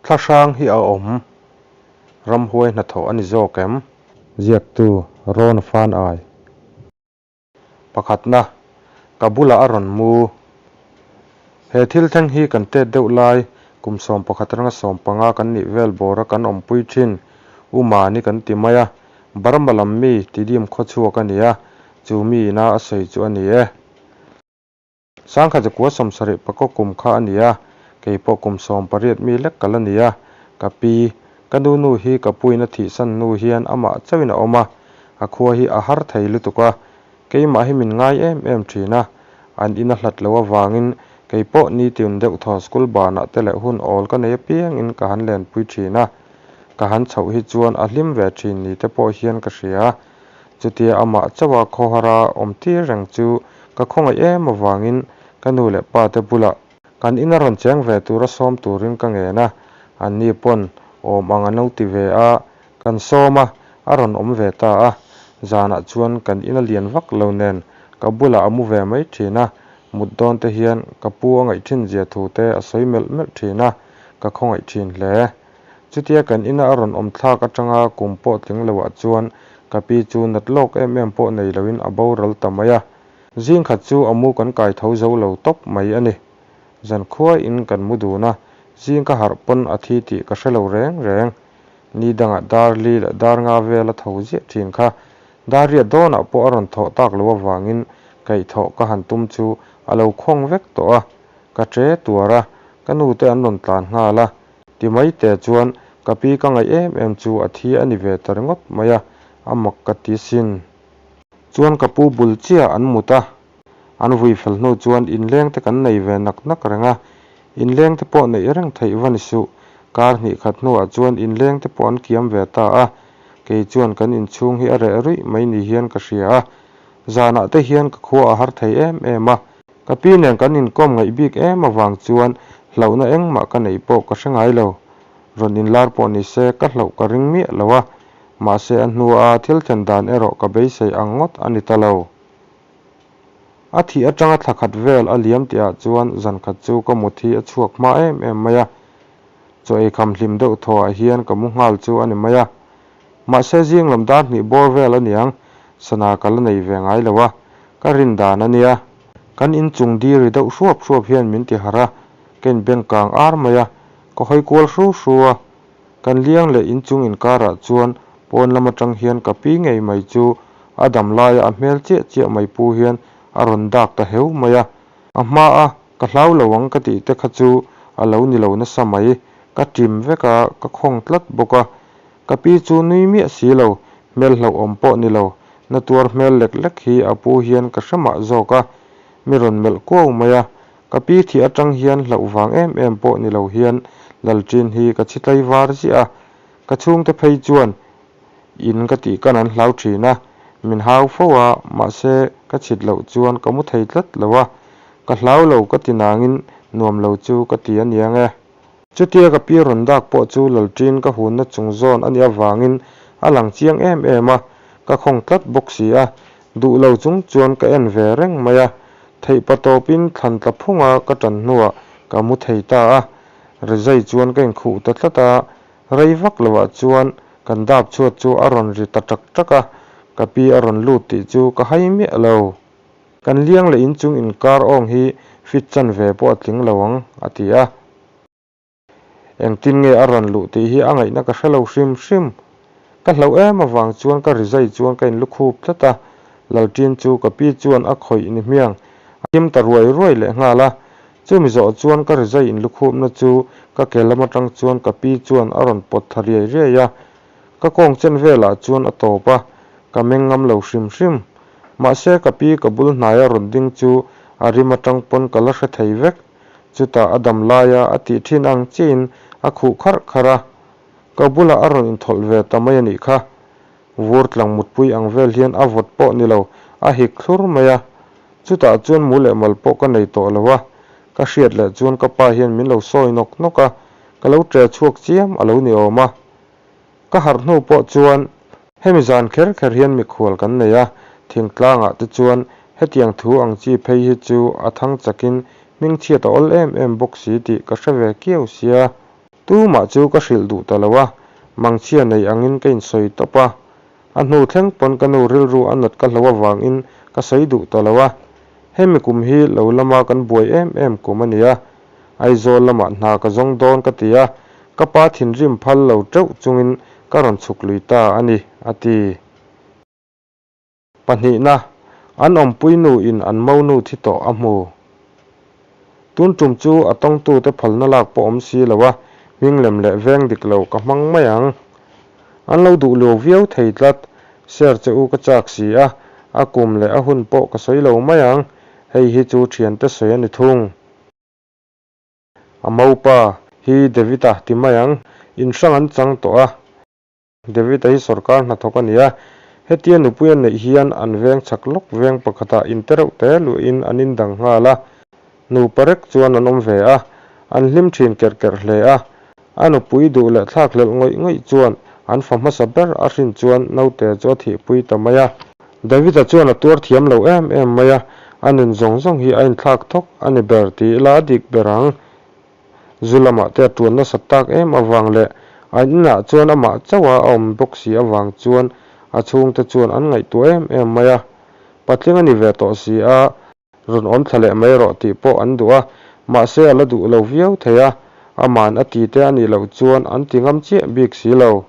Thlahrang hi a awm. Ramhuai hnathawh a ni zawk em? Ziaktu, Rawn Fan Ai. Pakhatna, ka bulah a rawn mu. He thil thleng hi kan tet deuh lai, kum 11 ranga 15 kan nih vel bawra kan awmpui thin, U Mani kan ti mai a, Burma lam mi Tidim khawchhuak a ni a, chu mi ina a sawi chu a ni e. Sangkhat zakua 70 pakaw kum kha a ni a, kei pawh kum 18 mi lek ka la ni a, ka pi, ka nu nu hi ka puin a thihsan hnu hian amah chauhin a awm a, a khua hi a har thei lutuk a, keimah hi min ngai em em thin a, an in a hlat loh avangin kei pawh nitin deuh thaw school banah te leh hun awl ka nei apiangin ka han lenpui thin a, ka han chhoh hi chuan a hlim ve thin ni te pawh hian ka hria. Chutia amah chauha khawhara awm tir reng chu ka khawngaih em avangin ka nu leh pa te bulah kan ina rawn cheng ve tura sawm turin ka ngen a, anni pawn awm ang an lo ti ve a, kan sawm a, a rawn awm ve ta a. Zanah chuan kan ina lian vak lo nen ka bulah a mu ve mai thin a, mut dawn te hian ka pu a ngaih thin zia thu te a sawi melh melh thin a, ka khawngaih thin hle. Chutia kan ina a rawn awm thlak atanga kum pawh tling loah chuan ka pi chu nat lawk em em pawh nei loin a boral ta mai a. Zing khat chu a mu kan kai tho zo lo tawp mai a ni. Zan khuaiin kan mu dun a, zing ka harh pawn a thi tih ka hre lo reng reng. Ni dangah dar li leh dar nga vel a tho ziah thin kha. Dar riat dawnah pawh a rawn thawh tak loh avangin kaihthawh ka han tum chu a lo khawng vek tawh a. Ka che tuar a, ka nute an rawn tlan nghal a. Ti mai te chuan ka pi ka ngaih em em chu a thi a ni ve ta ringawt mai a, a mak ka ti sin. Chuan ka pu bul chiah an mut a, an vui fel hnu chuan inleng te kan nei ve nak nak reng a, inleng te pawh neih reng theih va ni suh. Kar hnih khat hnuah chuan inleng te pawh an kiam ve ta a, kei chuan kan inchhung hi a reh ruih mai ni hian ka hria a, zanah te hian ka khua a har thei em em a, Ka pi nen kan inkawm ngaih bik em avang chuan hlauhna engmah ka neih pawh ka hre ngai lo. Rawn inlar pawh ni se ka hlauh ka ring miah lo a, mahse a hnua thil thlen dan erawh ka beisei ang ngawt a ni ta lo. A thih atanga thla khat vel a liam tihah chuan zan khat chu ka mut hi a chhuak hma em em mai a, chaw ei kham hlim deuh thawhah hian ka mu nghal chu a ni mai a. Mahse zing lam dar hnih bawr vel a niang, sana ka la nei ve ngai lo a, ka rin dan a nia. Kan inchung di ri deuh hruap hruap hian min ti harh a, ka inbeng kang ar mai a, ka hawi kual hru hru a. Kan liang leh inchung inkarah chuan pawn lam atang hian ka pi ngei mai chu a dam laia a hmel chiah chiah mai pu hian a rawn dak ta heu mai a. A hma a, ka hlau lo ang ka tih te kha chu a lo ni lo nasa mai, ka ṭim vek a, ka khawng tlat bawk a. Ka pi chu nui miah si lo, hmel hlauhawm pawh ni lo, na tuar hmel lek lek hi a pu hian ka hre mah zawk a, mi rawn melh kuau mai a, ka pi thih atang hian hlauh vang em em pawh ni lo hian Lalṭin hi ka chhi tlai var ziah a, ka chhungte phei chuan in ka tih kan an hlau thin a, min hau fo a, mahse ka chhit loh chuan ka mu thei tlat lo a, ka hlau lo ka ti nangin nuam lo chu ka ti aniang e. Chutia ka pi rawn dak pawh chu Lalṭin ka hunna chung zawn a nih avangin a lang chiang em em a, ka khawng tlat bawk si a, duh lo chung chuan ka en ve reng mai a, theihpa tawpin thlan tla phunga ka ṭan hnuah ka mu thei ta a, rizai chuan ka inkhuh ta tlat a, rei vak loah chuan kan dap chhuat chu a rawn ri ta ṭak ṭak a, ka pi a rawn lut tih chu ka hai miah lo. Kan liang leh inchung inkar awng hi fit chanve pawh a tling lo ang, a ti a. Engtin nge a rawn luh tih hi a ngaihna ka hre lo hrim hrim. Ka hlauh em avang chuan ka rizai chuan ka inlukhup tlat a, Lalṭin chu ka pi chuan a khawih ni hmiang a him ta ruai ruai leh nghal a. Chumi zawh chuan ka rizai inlukhupna chu ka ke lam atang chuan ka pi chuan a rawn pawt tha riai riai a. Ka kawng chen velah chuan a tawp a, ka meng ngam lo hrim hrim. Mahse ka pi ka bul hnaia rawn ding chu a rim atang pawn ka la hre thei vek. Chutah a dam laia a tih thin ang chiahin a khuh kharh kharh a, ka bulah a rawn inthawlh ve ta mai a nih kha. Vur tlang mutpui ang vel hian a vawt pawh ni lo, a hik thlur mai a. Chutah chuan mu leh mal pawh ka nei tawh lo a, ka hriat leh chuan ka pa hian min lo sawi nawk nawk a, ka lo ṭe chhuak chiam a lo ni awm a. Ka harh hnu pawh chuan hemi zan kher kher hian mikhual kan nei a, thingtlangah te chuan hetiang thu ang chi phei hi chu a thang chakin hmingchhiat a awl em em bawk si tih ka hre ve kiau sia. Tumah chu ka hrilh duh ta lo a, mangchhia nei angin ka insawi tawp a. A hnu thleng pawn ka nu rilru a nat ka hlo avangin ka sawi duh ta lo a. Hemi kum hi lo lama kan buai em em kum a ni a, Aizawl lamah hna ka zawng dawn ka ti a, ka pa thinrim phal lo teuh chungin ka rawn chhuk lui ta a ni, a ti. Pahnihna, an awmpui nu in an monu thi tawh a hmu. Tun tum chu a tawngtute phalna lak pawh awm si lo a, hming lem leh veng dik lo ka hmang mai ang. An lo duh lo viau thei tlat, share che u ka chak si a, a kum leh a hun pawh ka sawi lo mai ang, hei hi chu thiante sawi a ni thung. A mopa hi David-a ti mai ang, in hrang an chang tawh a. David-a hi sorkar hnathawk a ni a, hetia nupui a neih hian an veng chak lawk veng pakhatah in te reuh te luahin an indang nghal a, nupa rek chuan an awm ve a, an hlim thin kerh kerh hle a. A nupui duh leh thlak hlelh ngawih ngawih chuan an fa hmasa ber a hrin chuan naute chu a thihpui ta mai a. David-a chuan a tuar thiam lo em em mai a, a nun zawng zawng hi a inthlak thawk a ni ber ti ila a dik ber ang. Zu lamah te a tuan nasat tak em avang leh an inah chuan amah chauh a awm bawk si avang chuan a chhungte chuan an ngaihtuah em em mai a. Patling a ni ve tawh si a, rawn awm thla leh mai rawh tih pawh an duh a, mahse a la duh lo viau thei a, aman a ti te a nih loh chuan an ti ngam chiah bik si lo.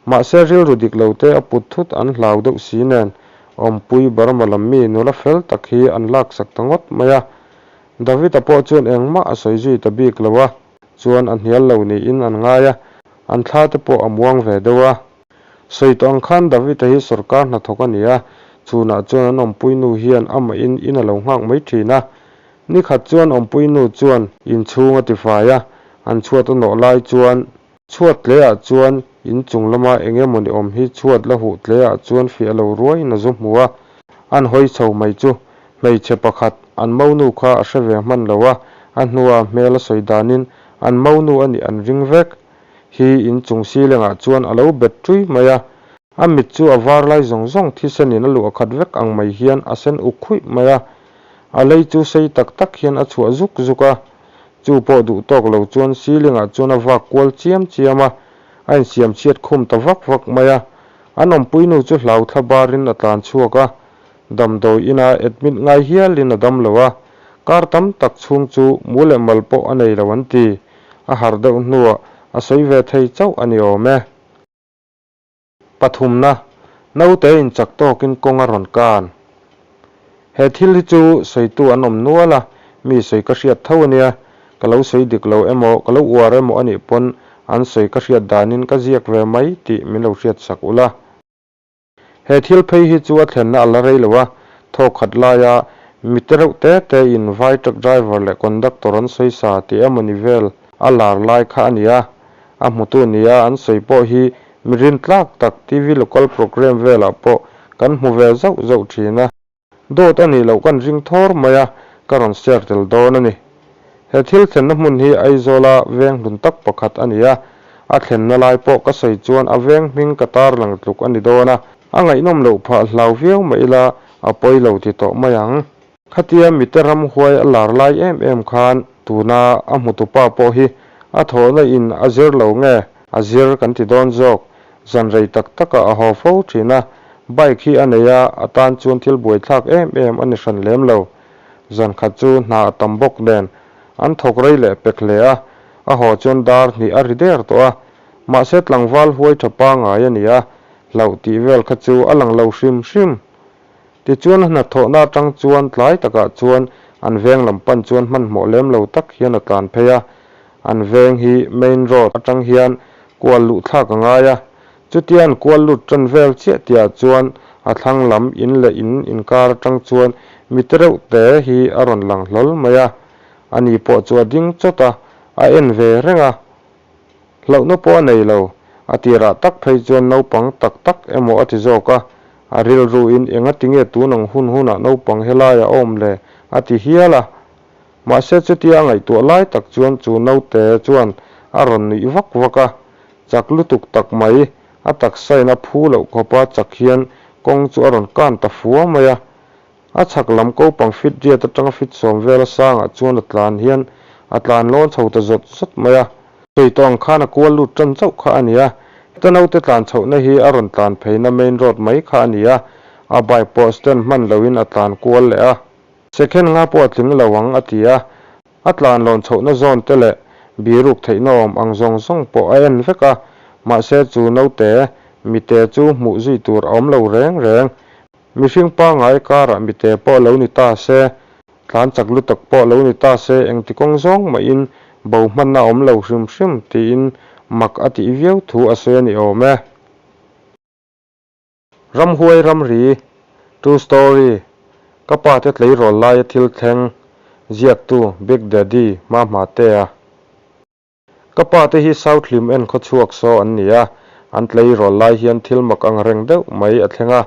Mahse rilru dik lo te a put thut an hlau deuh si nen awmpui Burma lam mi nula fel tak hi an laksak ta ngawt mai a. David-a pawh chuan engmah a sawi zui ta bik lo a, chuan a hnial lo niin an ngai a, an thla te pawh a muang ve deuh a. Sawi tawh ang khan David-a hi sawrkar hnathawk a ni a, chhunah chuan an awmpui nu hian amahin in a lo nghak mai thin a. Ni khat chuan awmpui nu chuan inchhung a tifai a, an chhuat a nawh lai chuan Chhuat tleah chuan in chung lama eng emaw ni awm hi chhuat la huh tleah chuan fiah lo ruaiin a zu hmu a, an hawi chho mai chu hmeichhe pakhat an monu kha a hre ve hman lo a, a hnua hmel a sawi danin an monu a nih an ring vek hi in chung silengah chuan a lo bet ṭui mai a, a mit chu a var lai zawng zawng thisenin a luah khat vek ang mai hian a sen uk khuih mai a, a lei chu sei tak tak hian a chhuah zuk zuk a. Chu pawh duh tawk lo chuan ceiling ah chuan a vak kual chiam chiam a, a insiam chhiat khum ta vak vak mai a. An awmpui nu chu hlau thla barin a tlan chhuak a, damdawi ina admit ngai hialin a dam lo a, kar tam tak chhung chu mu leh mal pawh a nei lo an ti. A harh deuh hnuah a sawi ve thei chauh a ni awm e. Pathumna, naute in chak tawkin kawng a rawn kan. He thil hi chu sawitu an awm nual a, mi sawi ka hriat tho a nia, ka lo sawi dik lo emaw, ka lo uar emaw a nih pawn an sawi ka hriat danin ka ziak ve mai tih min lo hriat sak ula. He thil phei hi chu a thlenna a la rei lo a, thawk khat laia mi te reuh te te in vai truck driver leh conductor an sawi sa tih emaw ni vel a lar lai kha a ni a, A hmutu nia an sawi pawh hi mi rintlak tak TV local programme velah pawh kan hmu ve zauh zauh thin a. Dawt a nih loh kan ring thawr mai a, ka rawn share tel dawn a ni. He thil thlenna hmun hi Aizawla veng hlun tak pakhat a ni a, a thlenna lai pawh ka sawi chuan a veng hming ka tarlang tluk a ni dawn a, a ngaihnawm loh phah hlau viau mah ila a pawi lo ti tawh mai ang. Khatia mite ramhuai a lar lai em em khan tuna a hmutupa pawh hi a thawhna in a zir lo nge a zir kan ti dawn zawk. Zan rei tak takah a haw fo thin a, bike hi a nei a, a tan chuan thil buaithlak em em a ni hran lem lo. Zan khat chu hna a tam bawk nen an thawk rei leh pek hle a, a haw chuan dar hnih a ri der tawh a, mahse tlangval huai tha pangai a ni a, hlauh tih vel kha chu a lang lo hrim hrim. Tichuan a hnathawhna atang chuan tlai takah chuan an veng lam pan chuan hmanhmawh lem lo tak hian a tlan phei a. An veng hi main road atang hian kual luh thlak a ngai a. Chutia an kual lut tan vel chiah tihah chuan a thlang lam in leh in inkar atang chuan mi te reuh te hi a rawn lang hlawl mai a. Ani pawh chu a ding chawt a, a en ve reng a. Hlauhna pawh a nei lo. A tirah tak phei chuan naupang tak tak emaw a ti zawk a, a rilruin enga tinge tun ang hun hunah naupang helaiah a awm le a ti hial a. Mahse chutia a ngaihtuah lai tak chuan chu naute chuan a rawn nuih vak vak a, chak lutuk tak mai, a taksain a phu loh khawpa chak hian kawng chu a rawn kan ta fua mai a. A chhak lam kopang fit riat atanga fit sawm vela sangah chuan a tlan hian a tlan lawn chho ta zawt zawt mai a. Sawi tawh ang khan a kual lut tan chauh kha a ni a, heta naute tlan chhohna hi a rawn tlan pheina main road mai kha a ni a, a bike pawh stand hman loin a tlan kual leh a. Second nga pawh a tling lo ang a ti a, a tlan lawn chhohna zawn te leh biruk theihna awm ang zawng zawng pawh a en vek a, mahse chu naute mite chu hmuh zui tur a awm lo reng reng. Mihring pangngai karah mite pawh lo ni ta se, Tlan chak lutak pawh lo ni ta se engti kawng zawng mahin bo hmanna a awm lo hrim hrim tiin mak a tih viau thu a sawi a ni awm e. Ramhuai ramri, True Story, Ka pa te tleirawl laia thil thleng, ziaktu Big Daddy Hmahmahtea. Ka pa te hi South Hlim en khawchhuak saw an ni a, an tleirawl lai hian thil mak ang reng deuh mai a thleng a,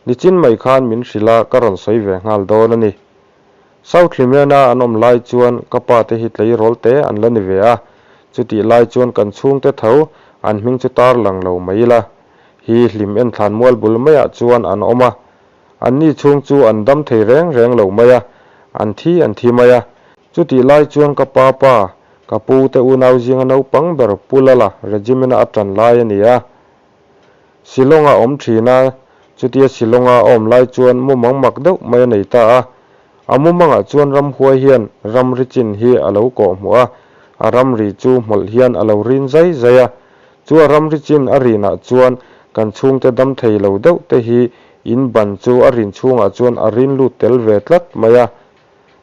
nichin mai khan min hrilh a ka rawn sawi ve nghal dawn a ni. South Hlim ena an awm lai chuan ka pa te hi tleirawl te an la ni ve a, chutih lai chuan kan chhungte tho an hming chu tar lang lo mai ila hi Hlim en thlan mual bul maiah chuan an awm a, anni chhung chu an dam thei reng reng lo mai a, an thi an thi mai a. Chutih lai chuan ka pa pa, ka pu te unau zinga naupang ber Pu Lala regiment-a a tan lai a ni a. Shillong-a awm thin a, chutia Shillong-a a awm lai chuan mumang mak deuh mai a nei ta a. A mumangah chuan ramhuai hian ramri chin hi a lo kawh hmuh a, a ramri chu hmawlh hian a lo rin zai zai a. Chu a ramri chin a rinah chuan kan chhungte dam thei lo deuh te hi in ban chu a rin chhungah chuan a rin lut tel ve tlat mai a.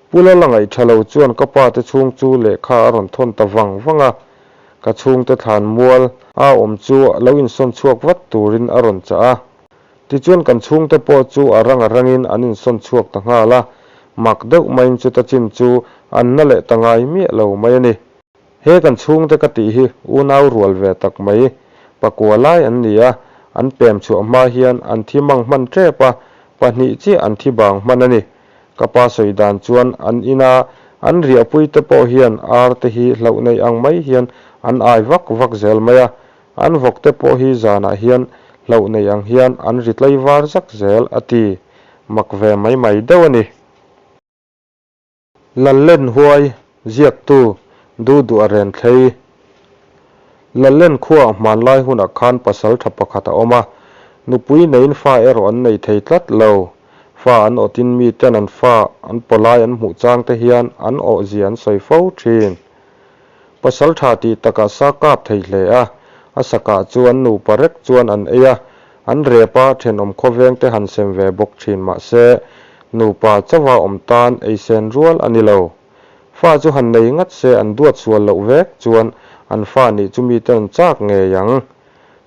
Pu Lala ngaih tha lo chuan ka pa te chhung chu lehkha a rawn thawn ta vang vang a, ka chhungte thlan mual a awm chu lo insawn chhuak vat turin a rawn chah a. Tichuan kan chhungte pawh chu a rang a rangin an insawn chhuak ta nghal a, mak deuh maiin chuta chin chu an na leh ta ngai miah lo mai a ni. He kan chhungte ka tih hi unau rual ve tak mai, pakua lai an ni a, an pem chhuah hma hian an thi mang hman tep a, pahnih chiah an thi bang hman a ni. Ka pa sawi dan chuan an ina an riahpui te pawh hian ar te hi hlauh nei ang mai hian an ai vak vak zel mai a, an vawk te pawh hi zanah hian hlauh nei ang hian an ri tlaivar zak zel a ti. Mak ve mai mai deuh a ni. Lallen huai, ziaktu, du duh a ren thlei. Lallen khuaah hmanlai hunah khan pasal tha pakhat a awm a, nupui neiin fa erawh an nei thei tlat lo. Fa an awtin miten an fa an pawlai an hmuh chang te hian an awhzia an sawi fo thin. Pasal tha tih takah sa kap thei hle a, a sakah chu an nupa rek chuan an ei a, An rep a, thenawm khawveng te han sem ve bawk thin mahse, nupa chauha awm tan eisen rual a ni lo. Fa chu han nei ngat se an duat sual loh vek chuan an fa nih chu mite an chak ngei ang.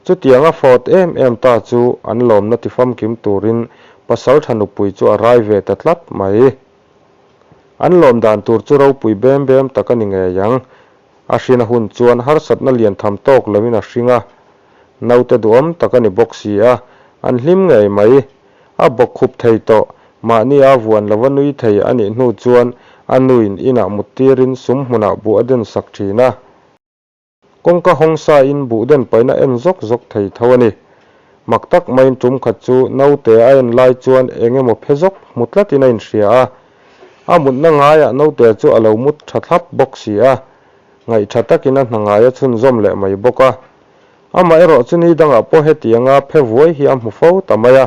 Chutianga fawt em em ta chu an lawmna tifamkim turin pasaltha nupui chu a rai ve ta tlat mai. An lawm dan tur chu ropui bem bem tak a ni ngei ang. A hrin a hun chuan harsatna lian tham tawk loin a hring a, naute duhawm tak a ni bawk si a, an hlim ngei mai. A bawk khup thei tawh, mahni a vuan lova nui thei a nih hnu chuan a nuin inah mut tirin sum hmunah buh a den sak thin a. Kawngka hawng sain buh den paihna en zawk zawk thei tho a ni. Mak tak maiin tum khat chu naute a en lai chuan eng emaw phe zawk hmu tlatin a inhria a. A mutna ngaiah naute chu a lo mut tha thlap bawk si a, ngaih tha takin a hna ngai a chhunzawm leh mai bawk a. Amaherawh chu ni dangah pawh hetianga phe vuai hi a hmu fo ta mai a,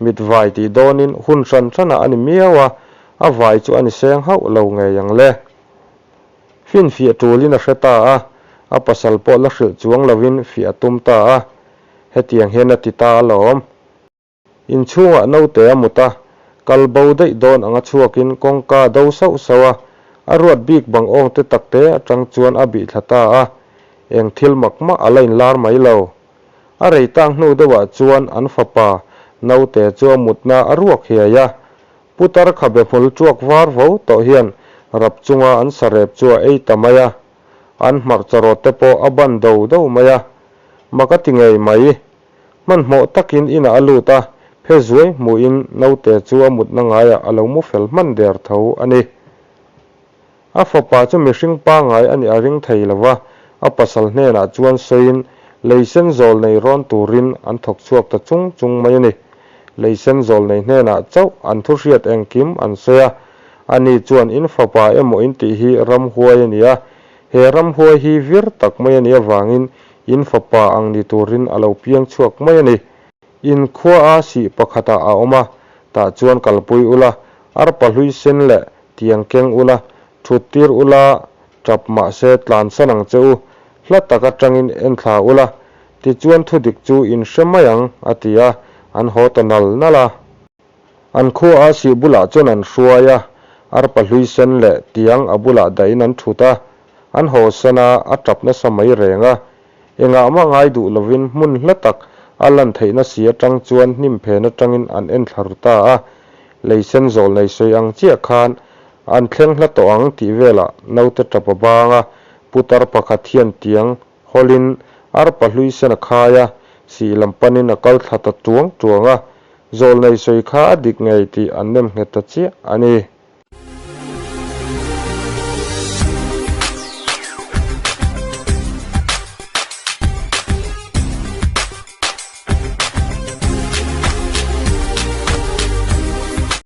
mit vai tih dawnin hun hran hranah a ni miau a, a vai chu a ni seng hauh lo ngei ang le. Finfiah tulin a hre ta a, a pasal pawh la hrilh chuang lovin fiah a tum ta a, hetiang hian a ti ta alawm. Inchhungah naute a mut a, kal bo daih dawn anga chhuakin kawngka a do sauh sauh a, a ruat bik bang awng te takte atang chuan a bih thla ta a, eng thil mak mah a la inlar mai lo. A rei tang hnu deuhah chuan an fapa naute chu a mutna a ruak hiai a, putar khabe hmul tuak var vo tawh hian rap chunga an sarep chu a ei ta mai a, an hmarcha rawt te pawh a ban do do mai a, mak a ti ngei mai. Hmanhmawh takin inah a lut a, phe zuai hmuhin naute chu a mutna ngaiah a lo mu fel hman der tho a ni. A fapa chu mihring pangngai a nih a ring thei lo va, a pasal hnenah chuan sawiin leisen zawl nei rawn turin an thawk chhuak ta chung chung mai a ni. Leisen zawl nei hnenah chauh an thu hriat engkim an sawi a, ani chuan in fapa emaw in tih hi ramhuai a ni a, He ramhuai hi vir tak mai a nih avangin in fapa ang ni turin a lo piang chhuak mai a ni. In khua a sih pakhatah a awm a, tah chuan kalpui ula, arpa hlui sen leh tiang keng ula, thut tir ula, tap mahse tlansan ang che u, hla tak atangin enthla ula, tichuan thudik chu in hre mai ang, a ti a, an haw ta nal nal a. An khua a sih bulah chuan an hruai a, arpa hlui sen leh tiang a bulah dahin an thut a, an haw san a, a tap nasa mai reng a. Engah mah ngai duh lovin hmun hla tak a lan theihna si atang chuan hnim phen atangin an en thla ru ta a, lei sen zawl nei sawi ang chiah khan an thleng hla tawh ang tih velah naute tap a bang a, putar pakhat hian tiang hawlin arpa hlui sen a khai a, sih lam panin a kal thla ta tuang tuang a, Zawlnei sawi kha a dik ngei tih an nem nghet ta chiah a ni.